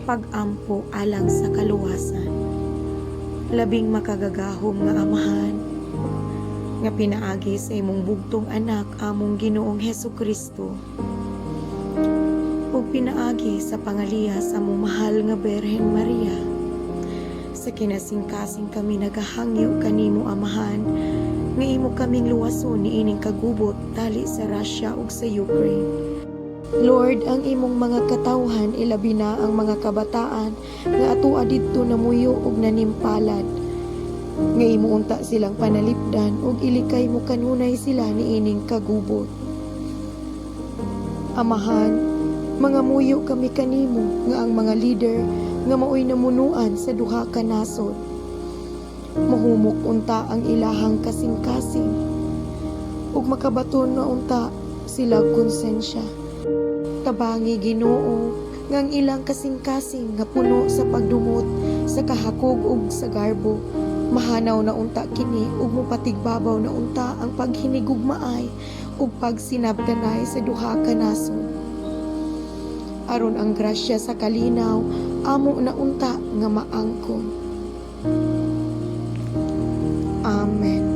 Pag-ampo alang sa kaluwasan. Labing makagagahom nga Amahan, nga pinaagi sa imong bugtong anak, among Ginoong Heso Kristo, ug pinaagi sa pangaliyas sa among mahal nga Birhen Maria, sa kinasingkasing kami nagahangyo kanimo, Amahan, nga imo kaming luwason niining kagubot tali sa Russia ug sa Ukraine. Lord, ang imong mga katawhan, ilabi na ang mga kabataan nga atoa didto namuyo ug nanimpalad, nga imo unta silang panalipdan ug ilikay mo kanunay sila niining kagubot. Amahan, mangamuyo kami kanimo nga ang mga leader nga maoy namunuan sa duha ka nasod, mahumok unta ang ilahang kasing-kasing ug makabaton na unta sila konsensya. Tabangi, Ginoo, nga ang ilang kasing-kasing nga puno sa pagdumot, sa kahakog ug sa garbo, mahanaw na unta kini ug mopatigbabaw na unta ang paghinigugmaay ug pagsinabtanay sa duha ka nasod, aron ang grasya sa kalinaw amo na unta nga maangkon. Amen.